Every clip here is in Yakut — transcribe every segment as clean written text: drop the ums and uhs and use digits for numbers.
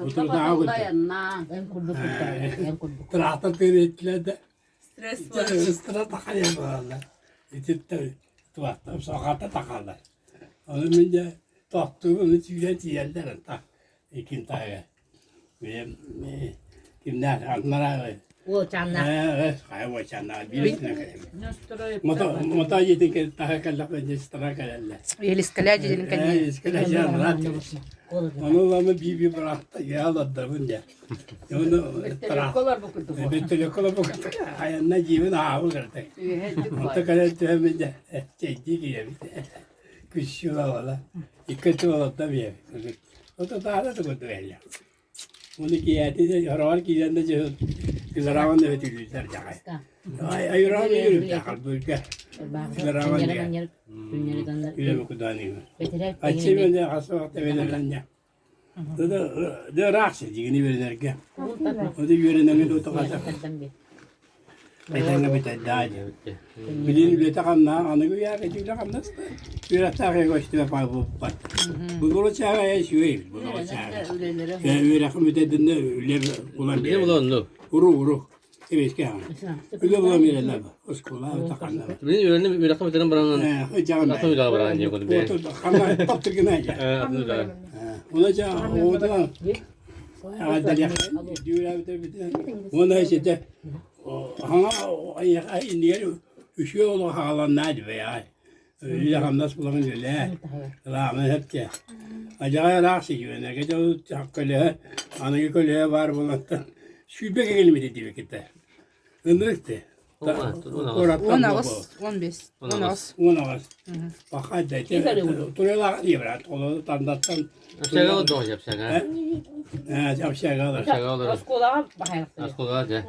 Утурдааҕы Тыраахтар тыырыйтилэр да Стресс ыстара тахайа бараллар. Ититтэн туохтан соҕата тахаллар. Ону мин дьэ тохтуубун сүүрэн тиийэллэр ынта иккин таһыгар. Бэйэм кимнээх аннараа Уолчааннаах. Хайа уолчааннаах биир Мото дьиэтин таһа кэллэхпинэ дьиэ кэлэллэр. Елискэлээ дьиэтин кэннигэр. Елискэлээ дьиэ анараа Ону ыланы биир-биир быраахта яалардабын дьэ. Ону Бөтөлөккө олорбут курдук. Айанна дьиэбин аһаабы кырдык. Онто кэлэн түһэммин дьэ чэйдии киирэбит. Күссүү олола. Икки өттү олордо биэбит. Ото таана да курдук эллэ. Уну киэһэтин хороҕор киирэн да дьиһин кылараҕын да өтүүлүүллэр дьаҕай. Айыраҕын үөрүмтэ халбыырга. Кылараҕын диэн. Үлэбэ кудааныы. Аччы мене хасыахта бэлэлэннэ. Дэ ыраах сирдигини үөрэнэргэ. Оду үөрэнэҥи дуотахата. Этэҥҥэ бүтэйдээ диэбиттэ. Билин үлэтэ хамнаһа аныгы үйэҕэ үлэ хамнас да үөрэхтээх эгэ өстүбэ буолбат. Булгура чааҕа эйэ үчүгэй булгура чааҕа. Үөрэххин бүтэйдиннэ үлэ булан Билим улаанну. Уру уру. Эбиэскэ аҕа. Үлэ булан биэрэллэр оскуола таханна. Билин үөрэним үөрэххин бүтэрэн баран Ыдьаҕын атын үлэҕэ баран диэн курдук. Ханна таптыргына дьэ. Атын үлэҕэ. Уна дьэ оҕотунан аҕадалиах дүүрээбитэ Уонна ситэ хаҥа иннигэр үчүгэй олох хааланнаа дибэйэҕэй. Үлэ-хамнас булан үлэлээ, ылаамын эптэ. Адьаҕай ыраах сидьүөнэргэ дьолу көлөһө, аныгы көлөһө баар буолантан сүүрбэ километр диэбиккитэ. Ынырык ты. Куораттан 18, 15, 18. 18. Паха да турелаах дии брат. Олору тандаттан Общага олордоҕо общага. Э, общага олор. Общага олорор. Оскуолаҕа баһайахтар. Оскуолаҕа дьэ.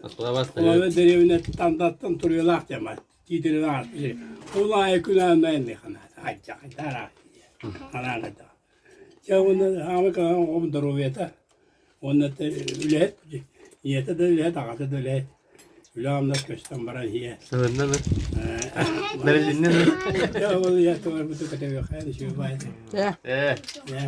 Оскуола бастар. Олору дэриэбинэ тандаттан турелаах дема. Тиитирилаах. Ол аайы күн ааннайын хана. Айча хайдара. Ханаага. Чэ уонна хаама каҕан оҕом доруобуйата уонна үлэһит ийэтэ да үлэһит, аҕата да үлэһит. Үлэ-хамнас көстөн баран ийэ. Сылынна ма? Бэрилиннэ ма? Дьэ ол ийэ тыларбыты көтөбүөххэ үчүгэй баайы. Ээ. Ээ. Ээ.